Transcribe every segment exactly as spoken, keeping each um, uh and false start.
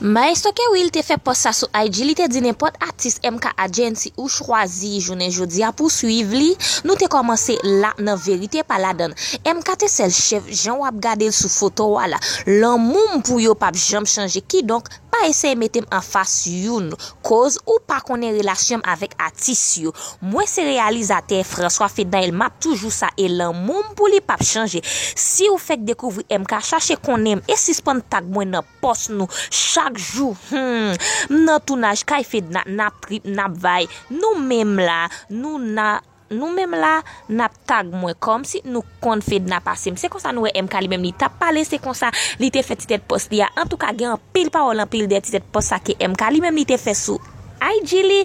Maestro Kerwill te fè pòs sa sou I G, li te di nenpòt atis M K Agency ou chwazi jounen jodi a pou swiv li, nou te kòmanse la nan verite pa ladann. M K te sèl chèf, jan w ap gade l sou foto a la. Lanmou m pou yo p ap janm chanje, kidonk pa eseye mete m anfas youn, koz ou pa konnen relasyon m avèk atis yo. Mwen se reyalizatè François Fednaelle, m ap toujou sa e lanmou m pou li p ap chanje. Si w fèk dekouvri M K, chache konnen m e sispann tag mwen nan pòs nou chak jou. Hmm, m nan tounaj kay Fedna, n ap trip, n ap vay. Nou menm la, nou na, nou menm la, n ap tag mwen kòmsi nou konn Fedna pase m. Se konsa nou wè M K li menm li t ap pale, se konsa li te fè ti tèt pòs li a. Antouka, gen anpil pawòl, anpil de ti tèt pòs sa ke M K li menm li te fè sou I G li.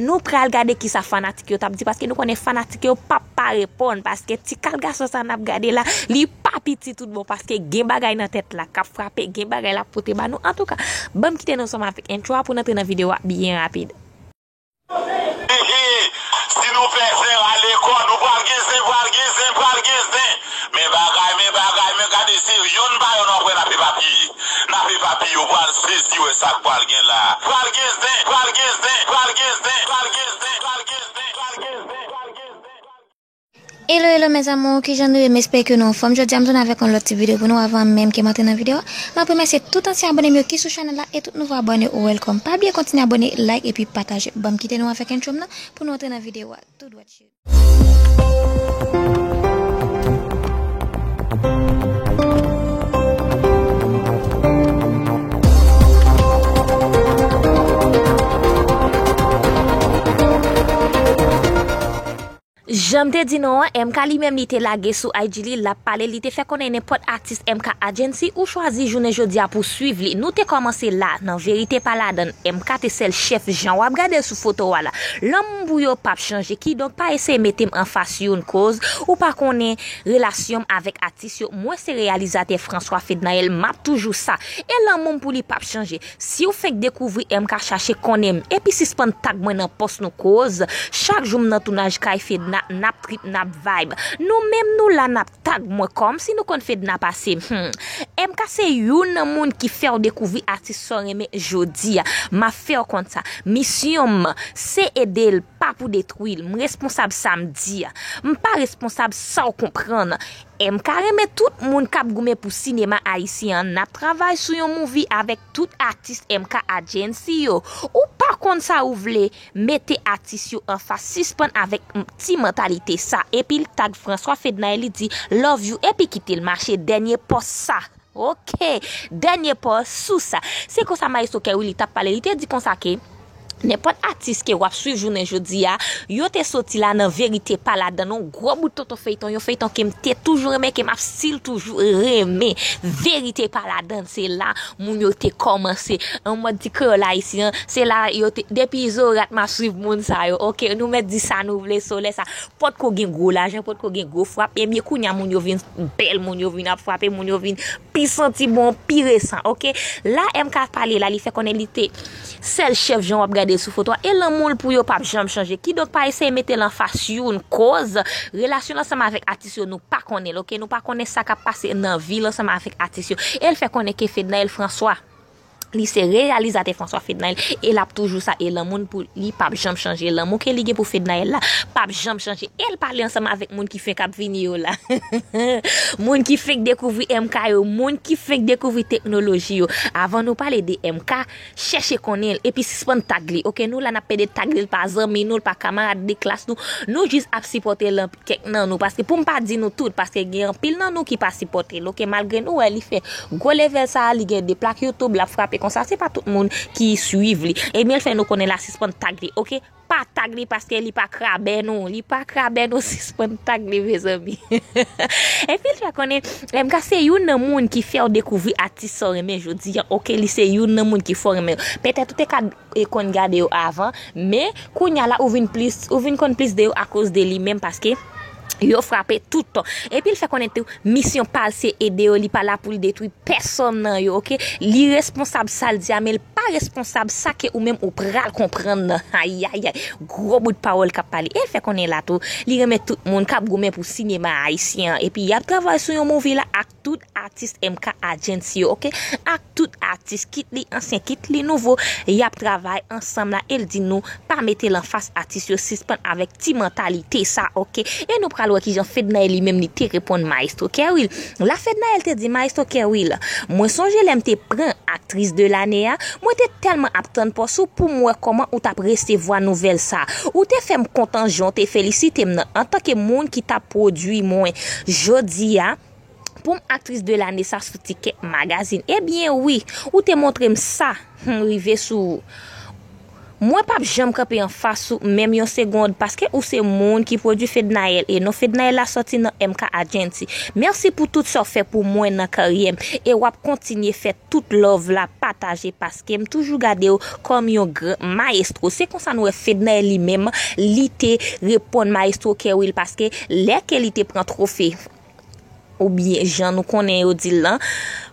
Nou pral gade kisa fanatik yo t ap di, paske nou konnen fanatik yo p ap pa reponn, paske ti kal gason sa n ap gade la, li pa piti tout bon, paske gen bagay nan tèt la k ap frape, gen bagay l ap pote ba nou. Antouka, ban m kite nou ansanm avèk entwo a pou n antre nan videyo a byen rapid. Hihi, si nou fè zen rale kò, nou pral gen zen, pral gen zen, pral gen zen. Men bagay, men bagay, men gade se yonn pa yonn w ap wè n ap epapiye. N ap epapiye, w pral sezi wè sa k pral gen la. Pral gen zen, pral gen zen, pral gen zen, pral gen zen, pral gen zen, pral gen zen, pral gen zen, pral gen zen. Hello, hello, mes amours, kijan nou ye? M espere ke nou anfòm. Jodi a, m tounen avèk yon lòt ti videyo pou nou. Avan menm ke m antre nan videyo a, m ap remèsye tout ansyen abone m yo ki sou chanèl la e tout nouvo abone, welcome. Pa bliye kontinye abone, like epi pataje. Ban m kite nou avèk entwo m nan pou nou antre nan videyo a. Tout dwat cheri. Jan m te di nou an, M K li menm li te lage sou I G li, l ap pale, li te fè konnen nenpòt atis M K Agency ou chwazi jounen jodi a pou swiv li. Nou te kòmanse la, nan verite pa ladann. M K te sèl chèf, jan w ap gade l sou foto a la. Lanmou pou yo p ap chanje, kidonk pa eseye mete m anfas youn, koz ou pa konnen relasyon m avèk atis yo. Mwen se reyalizatè François Fednaelle, m ap toujou sa. E lanmou m pou li p ap chanje. Si w fenk dekouvri M K, chache konnen m, epi sispann tag mwen nan pòs nou, koz chak jou m nan tounaj kay Fedna, n ap trip, n ap vibe. Nou menm nou la, n ap tag mwen kòmsi nou konn Fedna pase m. Hmm. M K se youn nan moun ki fè w dekouvri atis sa w renmen jodi a. M ap fè w konn sa. Misyon m se ede l, pa pou detwi l. M responsab sa m di a. M pa responsab sa w konprann. M K renmen tout moun k ap goumen pou sinema ayisyen an. N ap travay sou yon movie avèk tout atis M K Agency yo. Ou pa konn sa ou vle, mete atis yo anfas, sispann avèk m-, ti mantalite sa. Epi l tag François Fednaelle, li di, "Love you," epi kite l mache. Dènye pòs sa. Ok, dènye pòs sou sa. Se konsa Maestro Kerwill li t ap pale, li te di konsa ke nenpòt atis ke w ap swiv jounen jodi a, yo te soti la nan verite pa ladann, yon gwo bout tonton feyton, yon feyton ke m te toujou renmen, ke m ap still toujou renmen. Verite pa ladann, se la moun yo te kòmanse. An mòd di kreyòl ayisyen, se la yo te, depi Zorat m ap swiv moun sa yo. Ok, nou mèt di sa nou vle, solèy sa. Potko gen gwo lajan, potko gen gwo frap. Ebyen, kounye a moun yo vin bèl, moun yo vin ap frape, moun yo vin pi santi bon, pi resan, ok? La M K pale la, li fè konnen li te sèl chèf jan w ap gade l sou foto a, e lanmou l pou yo p ap janm chanje. Kidonk, pa eseye mete l anfas youn, koz relasyon l ansanm avèk atis yo, nou pa konnen l, ok? Nou pa konnen sa k ap pase nan vi l ansanm avèk atis yo. E l fè konnen ke Fednaelle François, li se reyalizatè François Fednaelle, e l ap toujou sa, e lanmou l pou li p ap janm chanje. Lanmou ke li gen pou Fednaelle la p ap janm chanje. E l pale ansanm avèk moun ki fenk ap vini yo la. Moun ki fenk dekouvri M K yo, moun ki fenk dekouvri teknoloji yo. Avan nou pale de M K, chèche konnen l, epi sispann tag li. Ok, nou la n ap pede tag li, l pa zanmi nou, l pa kamarad de klas nou. Nou jis ap sipòte l nan kèk nan nou. Paske pou m pa di nou tout, paske gen anpil nan nou ki pa sipòte l. Ok, malgre nou wè li fè gwo level sa, li gen de plak YouTube, l ap frape konsa. Se pa tout moun ki swiv li. Ebyen, l fè nou konnen la, sispann tag li. Ok? Pa tag li paske li pa krabè nou. Li pa krabè nou, sispann tag li, mezanmi. Epi l fè konnen, M K se youn nan moun ki fè w dekouvri atis sa w renmen jodi a. Ok, li se youn nan moun ki fè w renmen. Petèt ou te ka, e, konn gade yo avan, men kounye a la, ou vin plis, ou vin konn plis de yo akoz de li menm, paske yo frape tout tan. Epi l fè konnen tou, misyon pa l se ede yo, li pa la pou l detwi pèsonn nan yo, ok? Li responsab sa l di a, men l pa pa responsab sa ke ou menm ou pral konprann nan. Ayayay, gwo bout pawòl k ap pale. E l fè konnen la tou, li renmen tout moun k ap goumen pou sinema ayisyen an. Epi y ap travay sou yon movie la ak tout atis M K Agency yo, oke? Ak tout atis, kit li ansyen, kit li nouvo, y ap travay ansanm la. E l di nou, pa mete l anfas atis yo, sispann avèk ti mantalite sa, oke? E nou pral wè kijan Fednaelle li menm li te reponn Maestro Kerwill. La Fednaelle te di Maestro Kerwill, mwen sonje lè m te pran aktris de lane a, mwen te tèlman ap tann pòs ou pou m wè kòman ou t ap resevwa nouvèl sa. Ou te fè m kontan jan w te felisite m nan antanke moun ki t ap pwodui mwen. Jodi a, pou m aktris de lane sa sou Tikè Magazine. Ebyen wi, ou te montre m sa, hmm, rive sou ou. Mwen p ap janm kanpe anfas ou menm yon segond, paske ou se moun ki pwodui Fednaelle, e non Fednaelle la sòti nan M K Agency. Mèsi pou tout sa w fè pou mwen nan karyè m, e w ap kontinye fè tout love la pataje, paske m toujou gade w kòm yon gran maestro. Se konsa nou wè Fednaelle li menm, li te reponn Maestro Kerwill, paske lè ke li te pran twofe, oubyen jan nou konnen yo di l lan,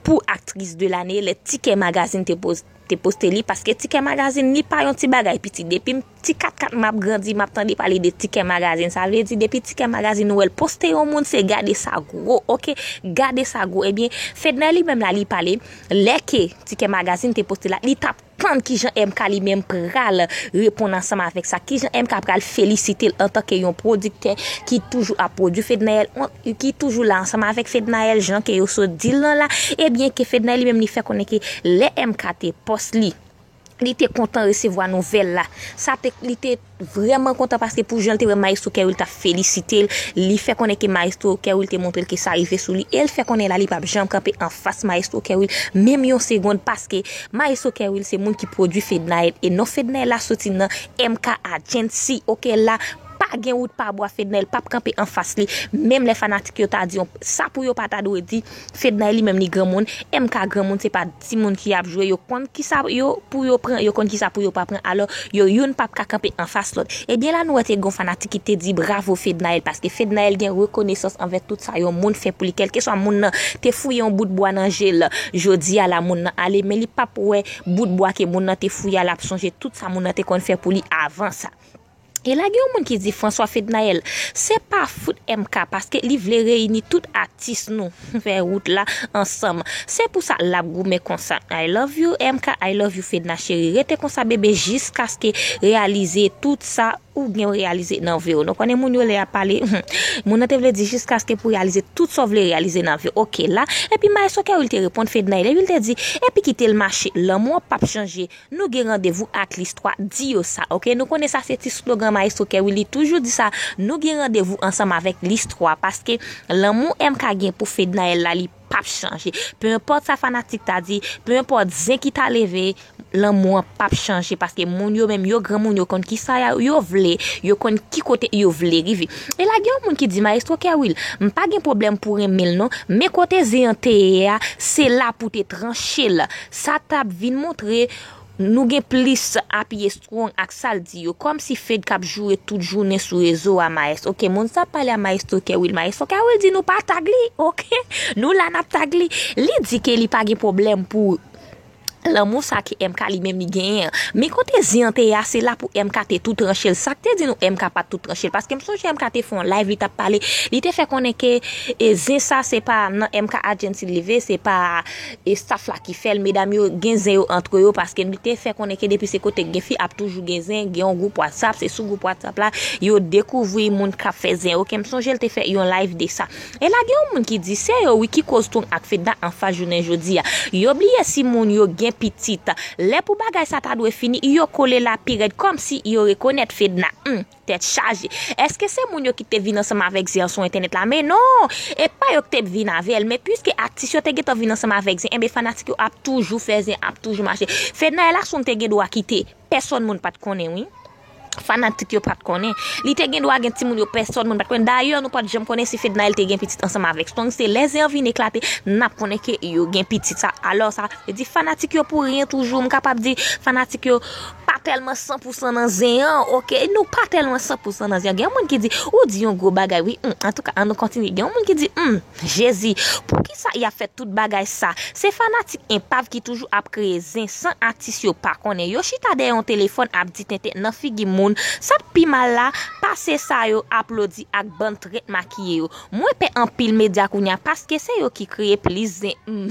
pou aktris de lane, lè Tikè Magazine te poz-, te poste li, paske Tikè Magazine li pa yon ti bagay piti. Depi m ti katkat m ap grandi, m ap tande pale de Tikè Magazine. Sa vle di depi Tikè Magazine nou wè l poste yon moun, se gade sa gwo, oke? Gade sa gwo. Ebyen, Fednaelle li menm la li pale, lè ke Tikè Magazine te poste la, li t ap tann kijan M K li menm pral reponn ansanm avèk sa, kijan M K pral felisite l antanke yon pwodiktè ki toujou ap pwodui Fednaelle, ki toujou la ansanm avèk Fednaelle, jan ke yo sot di l lan la, ebyen ke Fednaelle li menm li fè konnen ke lè M K te pòs li, li te kontan resevwa nouvèl la. Sa te, li te vrèman kontan paske pou jan l te wè Maestro Kerwill t ap felisite l, li fè konnen ke Maestro Kerwill te montre l ke sa rive sou li, e l fè konnen la li p ap janm kanpe anfas Maestro Kerwill, menm yon segond, paske Maestro Kerwill se moun ki pwodui Fednaelle, e non Fednaelle la soti nan M K Agency, oke, la pa gen wout pa bwa, Fednaelle p ap kanpe anfas li, menm lè fanatik yo ta di yon, sa pou yo pa ta dwe di, Fednaelle li menm li granmoun, M K granmoun, se pa timoun ki ap jwe, yo konn kisa yo pou yo pran, yo konn kisa pou yo pa pran, alò yo youn p ap ka kanpe anfas lòt. Ebyen la nou wè te gen yon fanatik ki te di bravo Fednaelle, paske Fednaelle gen rekonesans anvè tout sa yon moun fè pou li, kèlkeswa moun nan te fouye yon bout bwa nan je l, jodi a la moun nan ale, men li p ap wè bout bwa ke moun nan te fouye a, l ap sonje tout sa moun nan te konn fè pou li avan sa. E la gen yon moun ki di François Fednaelle, se pa fout M K, paske li vle reyini tout atis nou fè wout la ansanm. Se pou sa l ap goumen konsa. I love you M K, I love you Fedna cheri. Rete konsa bebe jiskaske reyalize tout sa ou gen reyalize nan vi w. Nou konnen moun yo lè y ap pale, moun nan te vle di jiskaske pou reyalize tout sa w vle reyalize nan vi w. Oke la. Epi Maestro Kerwill te reponn Fednaelle, epi l te di, epi kite l mache, lanmou an p ap chanje. Nou gen randevou ak listwa, di yo sa, oke? Nou konnen sa se ti slogan Maestro Kerwill, li toujou di sa, nou gen randevou ansanm avèk listwa, paske lanmou M K gen pou Fednaelle la, li p ap chanje. Pe enpòt sa fanatik ta di, pe enpòt zen ki ta leve, lanmou an p ap chanje, paske moun yo menm, yo granmoun, yo konn kisa yo vle, yo konn ki kote yo vle rive. E la gen yon moun ki di, Maestro Kerwill, m pa gen pwoblèm pou renmen l non, men kote zen an te ye a, se la pou te tranche l. Sa t ap vin montre nou gen plis apiye Strong ak sa l di yo. Kòmsi Fed k ap joure tout jounen sou rezo a, Maes. Oke, moun sa ap pale a Maestro Kerwill. Maestro Kerwill di nou pa tag li, oke? Nou la n ap tag li. Li di ke li pa gen pwoblèm pou lanmou sa ke M K li menm li genyen an. Men kote zen an te ye a, se la pou M K te tou tranche l. Sa k te di nou M K pa t tou tranche l? Paske m sonje M K te fè yon live, li t ap pale, li te fè konnen ke, e, zen sa se pa nan M K Agency li leve, se pa, e, staff la ki fè l. Medam yo gen zen yo antre yo, paske li te fè konnen ke depi se kote gen fi ap toujou gen zen, gen yon gwoup WhatsApp, se sou gwoup WhatsApp la yo dekouvri moun k ap fè zen. Oke, m sonje l te fè yon live de sa. E la gen yon moun ki di, se yo wi ki koz Strong ak Fedna anfas jounen jodi a. Yo bliye si moun yo gen pitit. Lè pou bagay sa ta dwe fini, yo kole la pi rèd kòmsi yo rekonèt Fedna. Hmm, tèt chaje. Èske se moun yo ki te vin ansanm avèk zen an sou entènèt la? Men non! E pa yo ki te vin avè l. Men piske atis yo te gentan vin ansanm avèk zen, enben fanatik yo ap toujou fè zen, ap toujou mache. Fedna e Lason te gen dwa kite. Pèsòn moun pa t konnen, wi. Fanatik yo pa t konnen. Li te gen dwa gen timoun yo, pèsòn moun pa t konnen. Dayè, nou pa t janm konnen si Fednaelle te gen pitit ansanm avèk Strong. Se lè zen an vin eklate, n ap konnen ke yo gen pitit sa. Alò, sa vle di fanatik yo pou ryen toujou. M kapab di fanatik yo pa tèlman san pou san nan zen an, oke? Nou pa tèlman san pou san nan zen an. Gen moun ki di, ou di yon gwo bagay, wi. Hmm, antouka, ann nou kontinye. Gen moun ki di, hmm, Jezi, poukisa y ap fè tout bagay sa? Se fanatik enpav ki toujou ap kreye zen san atis yo pa konnen. Yo chita dèyè yon telefòn ap di tenten nan figi moun. Sa k pi mal la, pase sa yo aplodi ak bann trèt makiye yo. Mwen pè anpil medya kounya paske se yo ki kreye plis zen. Hmm.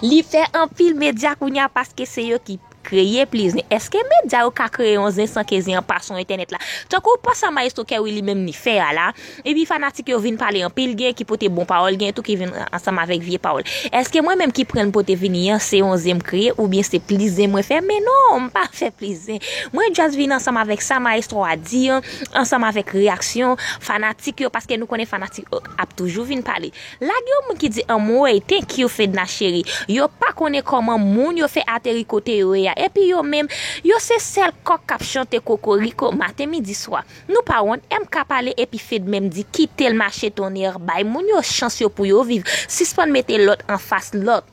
Li pè anpil medya kounya paske se yo ki kreye plis zen. Èske medya yo ka kreye yon zen san ke zen an pa sou entènèt la? Tankou pa sa Maestro Kerry li menm li fè a la. Epi fanatik yo vin pale anpil, gen ki pote bon pawòl, gen tou ki vin ansanm avèk vye pawòl. Èske mwen menm ki pran l pote vini an, se yon zen m kreye oubyen se plis zen mwen fè? Men non, m pa fè plis zen. Mwen just vin ansanm avèk sa Maestro a di an, ansanm avèk reyaksyon fanatik yo, paske nou konnen fanatik yo ap toujou vin pale. La gen yon moun ki di, anmwey, thank you, Fedna cheri. Yo pa konnen kòman moun yo fè ateri kote yo ye a. Epi yo menm, yo se sèl kòk k ap chante kokoriko maten, midi, swa. Nou pa wont, M K pale epi Fed menm di, kite l mache tonnè, bay moun yo chans yo pou yo viv. Sispann mete lòt anfas lòt.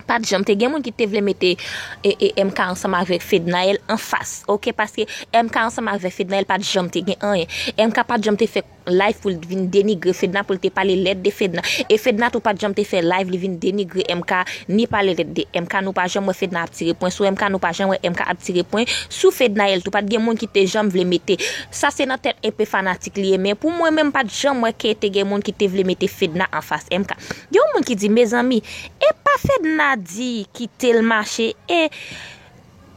Pa t janm te gen moun ki te vle mete e, e, M K ansanm avèk Fednaelle anfas, oke? Paske M K ansanm avèk Fednaelle pa t janm te gen anyen. M K pa t janm te fè live pou l vin denigre Fedna, pou l te pale lèd de Fedna. E Fedna tou pa t janm te fè live li vin denigre M K, ni pale lèd de M K. Nou pa janm wè Fedna ap tire pwen sou M K, nou pa janm wè M K ap tire pwen sou Fednaelle tou. Pa t gen moun ki te janm vle mete. Sa se nan tèt enpe fanatik li ye, men pou mwen menm, pa t janm wè ke te gen moun ki te vle mete Fedna anfas M K. Gen yon moun ki di, mezanmi, e pa Fedna di kite l mache, e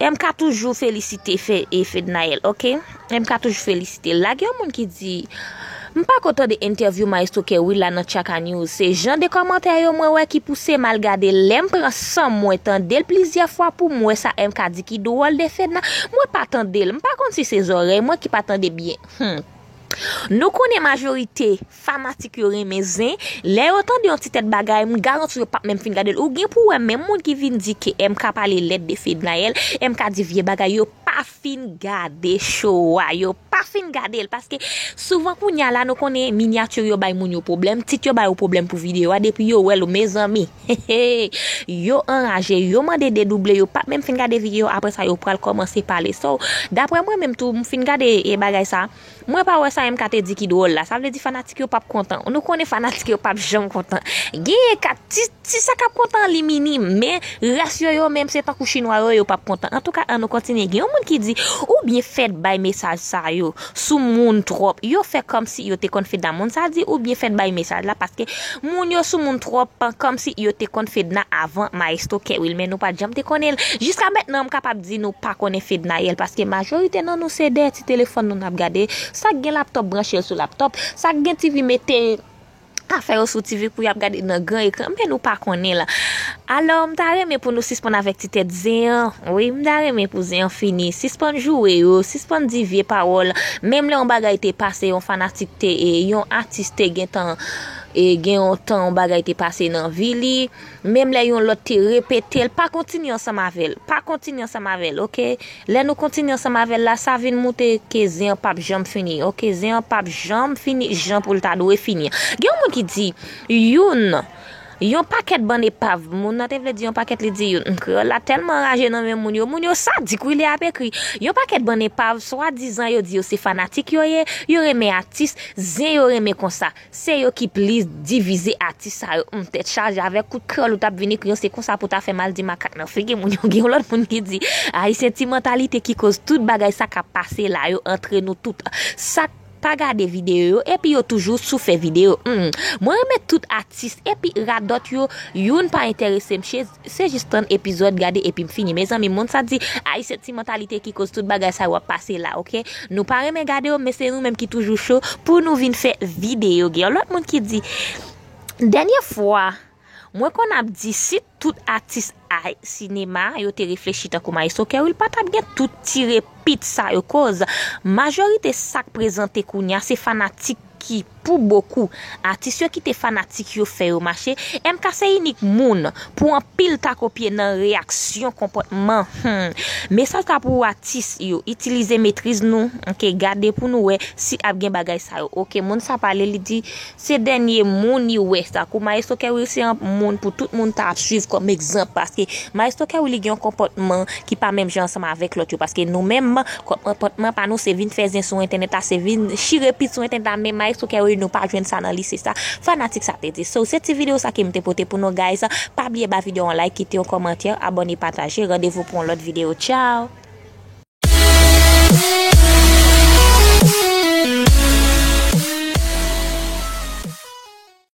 M K toujou felisite Fe-, e Fednaelle, oke? M K toujou felisite l. La gen yon moun ki di, m pa ko tande entèvyou Maestro Kerry la nan Tchaka News. Se jan de kòmantè yo mwen wè ki pouse m al gade. Lè m pran san m, mwen tande l plizyè fwa pou m wè sa M K di ki dwòl de Fedna. Mwen pa tande l. M pa konn si se zòrèy mwen ki pa tande byen. Hmm. Nou konnen majorite fanatik yo renmen zen. Lè yo tande yon ti tèt bagay, m garanti yo p ap menm fin gade l. Ou gen pou wè menm moun ki vin di ke M K pale lèd de Fednaelle, M K di vye bagay, yo pa fin gade show a. Yo pa fin gade l. Paske souvan kounye a la, nou konnen minyati yo bay moun yo pwoblèm, tit yo ba yo pwoblèm pou videyo a, depi yo wè l, mezanmi, yo anraje, yo mande dedouble, yo p ap menm fin gade videyo, apre sa, yo pral kòmanse pale. So, daprè mwen menm tou, m fin gade e bagay sa. Mwen pa wè sa M K te di ki dwòl la. Sa vle di fanatik yo p ap kontan. Nou konnen fanatik yo p ap janm kontan. Genyen kat ti, ti sa k ap kontan li minim. Men rès yo, yo menm se tankou chinwa yo, yo p ap kontan. Antouka, ann nou kontinye. Gen yon moun ki di, ou byen fèt bay mesaj sa yo sou moun twòp. Yo fè kòmsi yo te konn Fedna. Moun sa di, ou byen fèt bay mesaj la paske moun yo sou moun twòp, kòmsi yo te konn Fedna avan Maestro Kerry. Men nou pa t janm te konnen l. Jiska mentnan, m kapab di nou pa konnen Fednaelle, paske majorite nan nou se dèyè ti telefòn nou n ap gade. Sa k gen laptòp branche l sou laptòp, sa k gen T V mete afè yo sou T V pou y ap gade nan gran ekran, men nou pa konnen l. Alò, m ta renmen pou nou sispann avèk ti tèt zen an. Wi, m ta renmen pou zen an fini. Sispann joure yo, sispann di vye pawòl. Menm lè yon bagay te pase, yon fanatik te, e, yon atis te gentan, e, gen yon tan yon bagay te pase nan vi li, menm lè yon lòt te repete l, pa kontinye ansanm avè l. Pa kontinye ansanm avè l, oke? Lè nou kontinye ansanm avè l la, sa vin moute ke zen an p ap janm fini, oke? Zen an p ap janm fini jan pou l ta dwe fini. Gen yon moun ki di, youn, yon pakèt bann epav. Moun nan te vle di yon pakèt, li di youn. Hmm, kreyòl la tèlman raje nan men moun yo. Moun yo sadik, wi, lè y ap ekri. Yon pakèt bann epav, swadizan yo di yo se fanatik yo ye, yo renmen atis, zen yo renmen konsa. Se yo ki plis divize atis sa yo. Hmm, tèt chaje avèk kout kreyòl ou t ap vin ekri an, se konsa pou w ta fè mal di makak nan figi moun yo. Gen yon lòt moun ki di, ayisyen ti mantalite ki koz tout bagay sa k ap pase la yo antre nou tout. Sa k pa gade videyo yo, epi yo toujou sou fè videyo. Hmm, mwen renmen tout atis, epi radòt yo, youn pa enterese m. Se jis tann epizòd, gade epi m fini. Mezanmi, moun sa di, ayisyen ti mantalite ki koz tout bagay sa yo ap pase la, oke? Nou pa renmen gade yo, men se nou menm ki toujou cho pou nou vin fè videyo. Gen yon lòt moun ki di, dènye fwa, mwen konn ap di si tout atis a sinema yo te reflechi tankou Maestro Kerry, pa t ap gen tout ti repit sa yo koz. Majorite sa k prezante kounye a, se fanatik ki pou bokou atis yo kite fanatik yo fè yo mache. M K se inik moun pou anpil ta kopye nan reyaksyon, konpòtman. Hmm. Mesaj la pou atis yo, itilize metriz nou. Ok, gade pou nou wè si ap gen bagay sa yo. Ok, moun sa pale, li di se dènye moun li wè sa. Kou Maestro Kerwil se yon moun pou tout moun ta ap swiv kòm egzanp, paske Maestro Kerwil li gen yon konpòtman ki pa menm jan ansanm avèk lòt yo, paske nou menm, konpòtman pa nou se vin fè zen sou entènèt la, se vin chire pit sou entènèt la, men Maestro Kerwil nou pa jwenn sa nan li, se sa fanatik sa te di. So, se ti videyo sa ke m te pote pou nou, guys. Pa bliye ba videyo an like, kite yon kòmantè, abòne, pataje. Randevou pou yon lòt videyo. Tchao!